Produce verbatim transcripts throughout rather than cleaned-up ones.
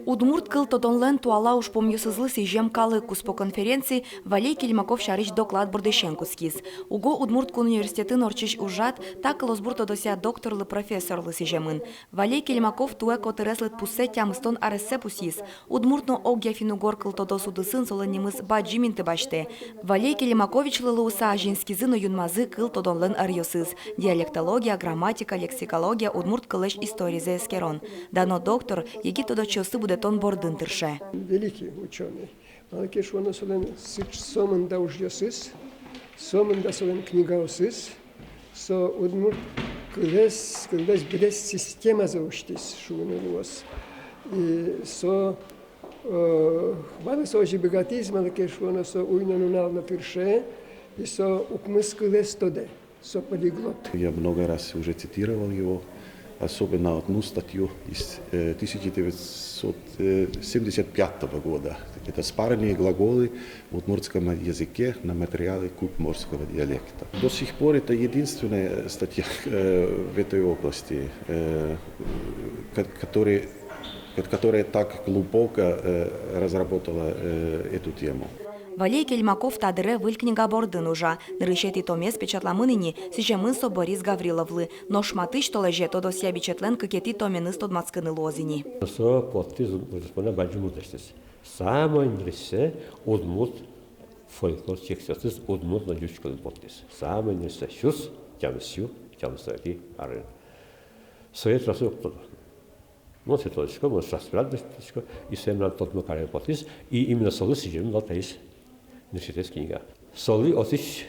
Удмурт кыл тодонлэн туала ужпумъёсызлы сӥзем калык куспо конференци Валей Кельмаков сярысь доклад бордысен кутскиз. Уго Удмурт кун университетын ортчись ужрад та кылосбур тодосъя докторлы, профессорлы сӥземын. Валей Кельмаков туэ котырес лыдпуссэ тямыстон арессэ пусйиз. Удмурт но огъя финн-угор кыл тодос удысын солэн нимыз бадӟым инты басьтэ. Валей Кельмаковичлы луыса азинскизы но юнмазы кыл тодонлэн ӧръёсыз: диалектология, грамматика, лексикология, удмурт кылэсь историзэ эскерон. Дано доктор егит тодосчиосты будэтон бордын тырше. Великий учёный. Малы ке шуоно, солэн сыӵе сомында ужъёсыз, сомында солэн книгаосыз, со удмурт кылэз, кылэз быдэс системазэ усьтӥз, шуыны луоз. И со, э, малы со озьы быгатӥз, малы ке шуоно, со уй но, нунал но тырше, и со укмыс кылэз тодэ. Со полиглот. Я много раз уже цитировал его, особенно одну статью из, э, тысяча девятьсот семьдесят пятого года. Это «Спаренные глаголы в удмуртском языке на материале кутморского диалекта». До сих пор это единственная статья, э, в этой области, э, ко-, которая, ко-, которая так глубоко, э, разработала, э, эту тему. Валей Кельмаков та дыре выль книга бордын ужа. Нырысетӥ томез печатламын ини, сӥземын со Борис Гавриловлы. Нош матысь толэзе тодосъя бичетлэн кыкетӥ томеныз тодматскыны луоз ини. Со поттӥз, ужпумнэ бадӟым уж лэсьтӥз. Самой нырысьсэ удмурт фольклор текстъёсыз удмурт но ӟуч кылын поттӥз. Самой нырысьсэ, сюрс тямыс сю тямыстон арын. Сое тросэз уг тодо. Мон сое тодӥсько, мон сое распрядлысько, и сое мынам тодмо кареме потӥз, и именно солы сӥземын вал таиз нырысетӥез книга. Солы отысь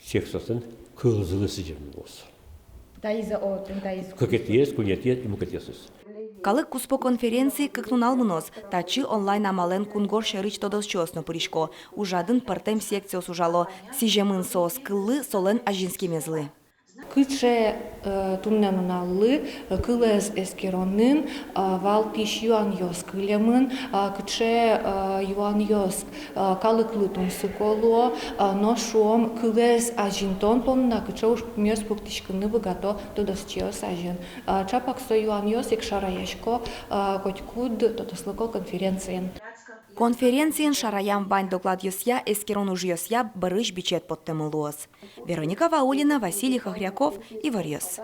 текстъёслэн кылзылы сӥземын луоз. Таизэ отын, таиз. Кыкетӥез, куинетӥез и мукетъёсыз. Калык куспо конференци кык нунал мыноз. Татчы онлайн амалэн кунгож сьӧрысь тодосчиос но пырисько. Ужрадын пӧртэм секциос ужало. Сӥземын соос кыллы, солэн азинскемезлы. Кыӵе, э, туннэ нуналлы, э, кылэз эскеронын, э, валтӥсь юанъёс кылемын, э, кыӵе, э, юанъёс, э, калыклы тунсыко луо, э, нош, шуом, кылэз азинтон понна кыӵе ужпумъёс пуктӥськыны быгато тодосчиос азьын. Э, чапак со юанъёс ик шараясько, э, котькуд тодослыко конференциын. Конференциын шараям вань докладъёсъя, эскерон ужъёсъя бӧрысь бичет поттэмын луоз. Вероника Ваулина, Василий Хохряков, «Иворъёс».